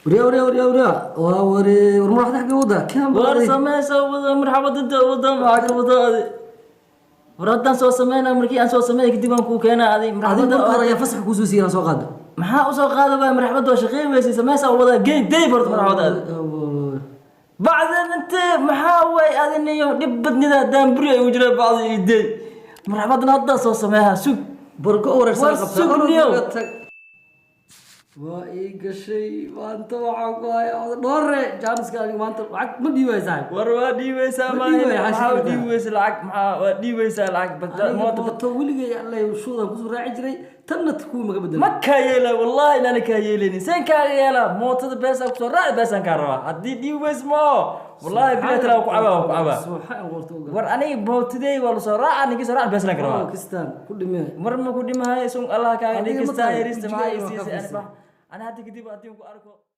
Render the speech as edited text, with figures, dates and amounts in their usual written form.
Waryaa, waryaa, waryaa, waryaa, waa ware. War, madaxda xagga wada kaan. War, sameysa wada marxabad inta wada, maxaa ka wada adi? War, haddaan soo sameynaa, markii aan soo sameey kadib aan kuu keenaa adi. Adiga marxabada. Marka hore ayaa fasax kuusoo siiyay inaan soo qaado. Maxaa usoo qaada waay? Marxabada waa shaqeyn weysay. Sameysa wada gey day horta marxabada adi. Bacdan inte maxaa way adiniyo dhib badnida daanburi ay ugu jira bacda iyo day. Marxabadna haddaa soo sameeyaa, sug. Barko wareersan. War, qabta. Sugniyow. Waa ii gashay maanta. Waxaan ku hayaa dhoore jaaniska. Aniga maanta lacag ma dhiibay, saaxib. War, waa dhiibaysaa. Ma maahin. dhiibaya, maxaa xashiga. Dhiibi weysa lacag? Maxaa waa dhiibaysaa lacag? Aniga mooto. Mooto weligay allay shuudan kusoo raaci jiray, tanna kuwa maga bedelo. Ma kaa yeela, wallahi inaana kaa yeelaynin. Seen kaaga yeelaa? Mootada beesaan kusoo raaci, beesaan kaa rabaa. Haddii dhiibi weys moo, wallahi bilahi talaa, ku cabaa, waa ku cabaa. Subxaan qorto ogaa. War, aniga mootadey waa lasoo raaca, ninkii soo raaca beeslaan ka rabaa. Kistaan ku dhimee. Mar ma ku dhimahay sun Allah kaaga Adiga dhig ma kistaa tahay, yarista maxaa wejiga isiisay? waa ani ka bax, ani hadda kadib haddii ku arko.